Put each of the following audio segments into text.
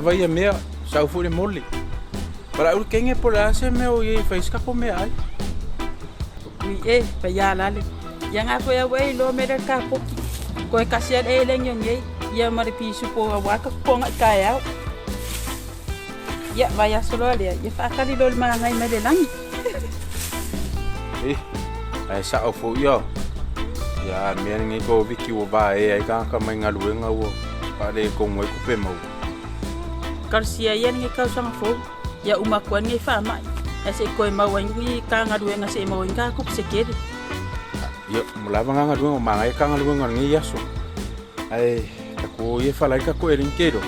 Lava ia mea, sau foi le mole. Valaau le kenge po o le a se mea o i ai e fai ai se tatou meaai. Ui e, paia lale. Ia nga foi au e iloa mea lea le kapoki. Koe kasi a le elegi o nei, ia ma le pisupo aua ka kukuaga i taeao. Ia, vaiaso loa lea, ia faatali loa i le malagai mai le lagi. Eh, ae sao foi ia. Ia mea lenei Koviti ua vaea ai tagata mai galuega ua faaletonu ai tupe maua. Talosia ia lenei tausaga fou, ia uma atu ai lenei faamai, ae se i toe maua ai ni ta galuega se i maua ai ni ta tupe se tele. Ia, ua lava na galuega, ua manaia ta galuega o lenei aso. Ae tatou o ia e fala ai tatou eleni ke iloa.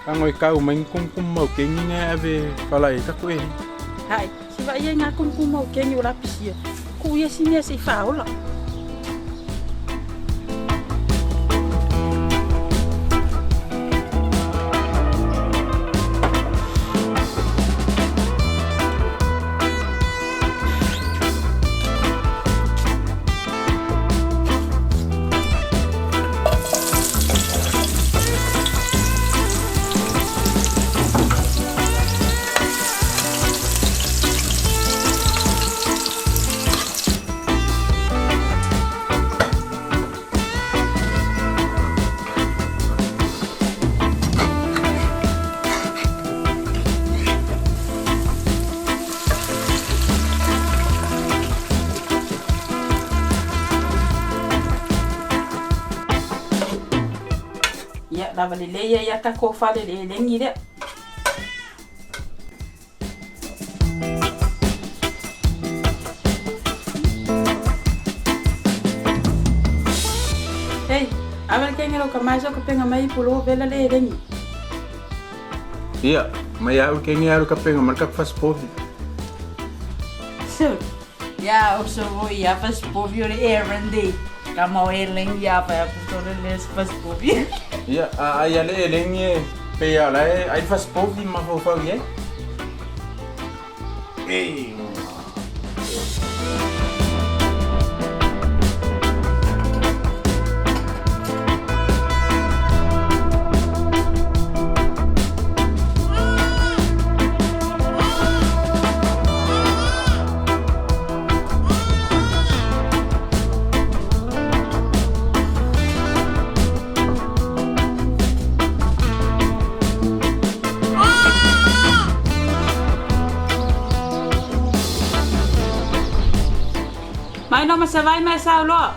Tago e kau mai ni kumukumu maukeni na e ave e fala ai tatou eleni. Hai, si vaai ai ngā kumukumu maukeni o lapisia. Kuu ia si mea se i faaola. Ia, lava lelei ai a tatou fale i le elegi lea. Hei, ave le kenge lo ka mai so ka penga mai pulo vela le elegi. Ia, mai au le kenge alu ka penga mai ka fasipovi. So, ya o so vo ia fasipovi o le erandi. Ka mau elegi ia fa ya puto le les fasipovi. Ia, a ai a le elegi e pe ia la e ai fasipovi mafaufau i ai. Ei. Mai no ma savai mai sau loa.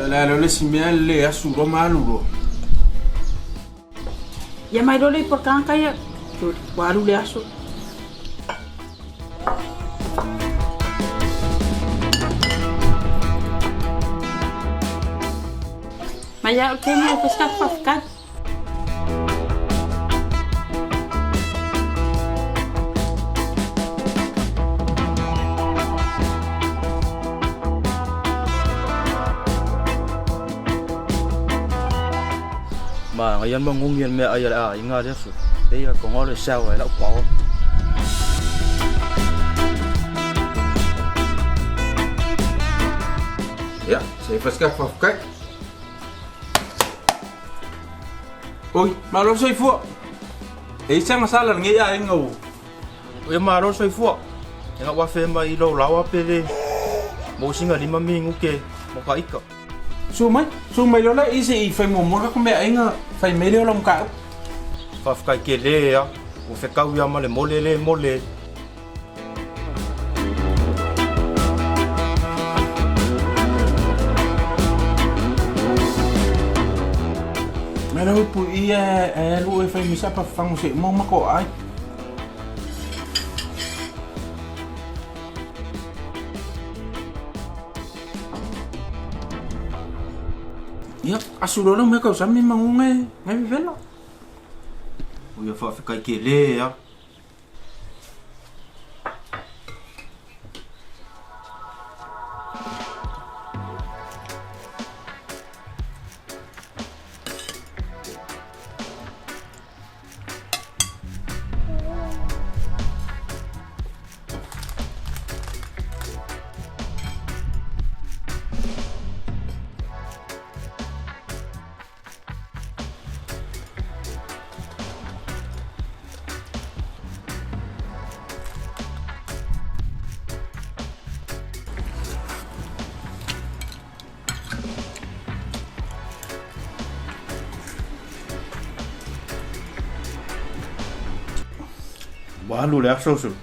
Le le le si mea le asu ro malu ro. Ia mai loa le ipu a le tagata ia, ua alu le aso. Mai au le taimi e fai se tatou faafetai. Ma ngai an mangungi an mea ai a le aiga le aso. Pei a konga o le sau ai lau pao. Ia, se fai se tatou faafetai. Oi, malo le soifua. E i se agasala lenei aiga ua. Oi, malo le soifua. E nga ua fe mai i lou laoa pe le mo singa lima minuke mo ka ika. Su mai, su mai loa la i se i fai muamua le tatou meaaiga fai mai lea o lau mataupu. Faafetai tele a, ua fekau ia ma le mole le mole. Mai lau ipu ia e alu e fai mai sa pafafago se uma uma ko ai. Ia, asu loa lau mea kausami maguga e ngai vevela. Ua ia faafetai tele a. Ua alu le aso sulu.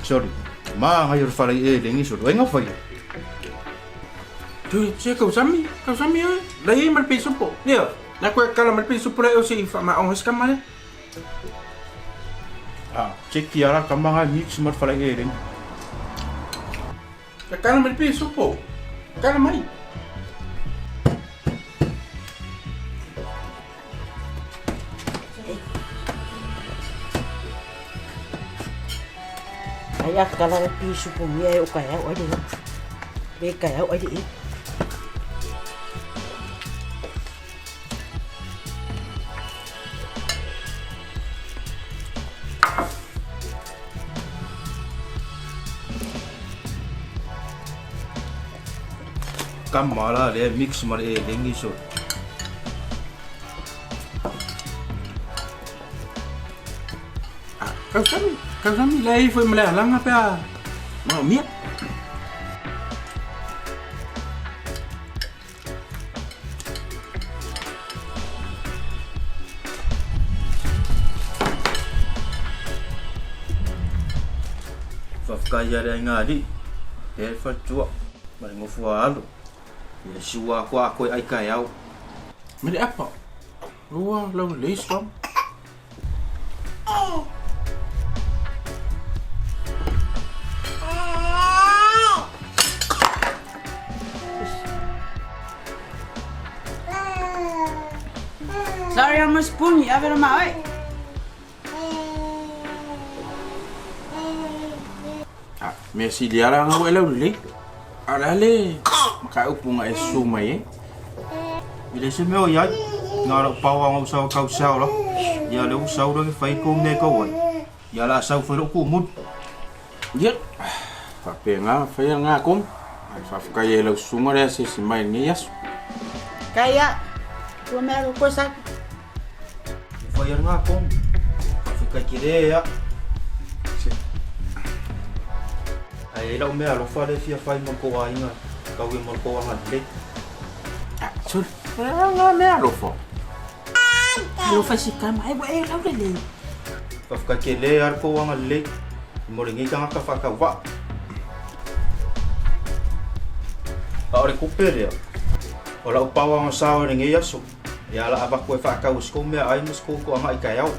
Sorry. Ma ngai o le fale e lengi solo. Ai ngawhai. Tu se kau sami, kau sami oi. Lai ma le pisupo. Ia, na koe kala ma le pisupo le o se i wha ma onga skama le. Ah, check ki ara ka manga mix ma le fale e lengi. Ka kala ma le pisupo. Kala mai. Ai a kala le pisupo mia e o ka au ai le. Le ka au ai le. Ka mala le mix ma le lengi so. Ah, kau sami, kau sami lai foi ma le alanga pe a. Ma mia. Whawhkai ia le ngā ri, e whatua, ma le ngofua alu. Ia siua ako ako e ai kai au. Me le apa. Ua lau le slam. Sorry, I'm a spoon. Ave ma oi. Ah, me si dia la ngau lau le. Ala le. Maka upu nga e su mai e. I le se mea o iai, ngā rau pau a ngau sau kau sau la. Ia le u sau ke whai kou ne kau ai. Ia la sau whai roku mut. Ia. Fa pe nga whai nga kong. Ai fa fuka ye lau sunga le se si mai ni yasu. Kaya, tua mea ro ko sa. Whai ar ngā kong. Whai kai ki re ia. Ai lau mea alofa le fia whai mo ko ainga. Kau e mo ko anga le. Ah, sul. Nga mea alofa. Alofa si kama ai wa e lau le le. Whai kai le ar ko anga le. Mo le ngi kanga ka whaka wa. A ore kupe rea. O lau pau anga sao le ngi aso. Ia la abaku e whakau sko mea ai mo sko ko anga i kai au.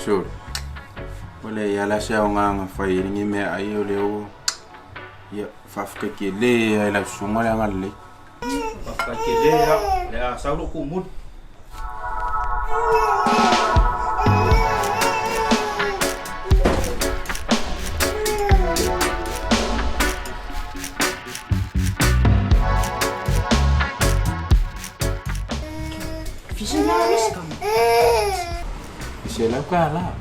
Sul. Wale ia la se au nga nga whai ringi mea ai o le o. Ia, fa fuka ke le ai lau sunga le anga le. Whai ke le ia. Le a sau roku mut. Fisa nga ris kama. Se lau ka la.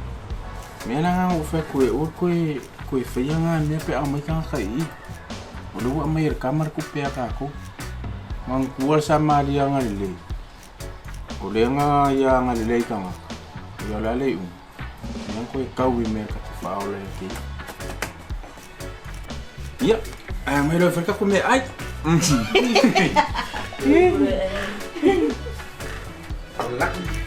Mea la nga u whai koe o koe koe whai nga mea pe au mai ka kai i. O le ua mai kamar ku pea ka ko. Mang kual sa malia nga le. O le nga ia nga le ka nga. Ia la le u. Yang koe kau i mea ka te whaau le ki. Ia, ai mai lo whai ka ko mea ai. Lucky.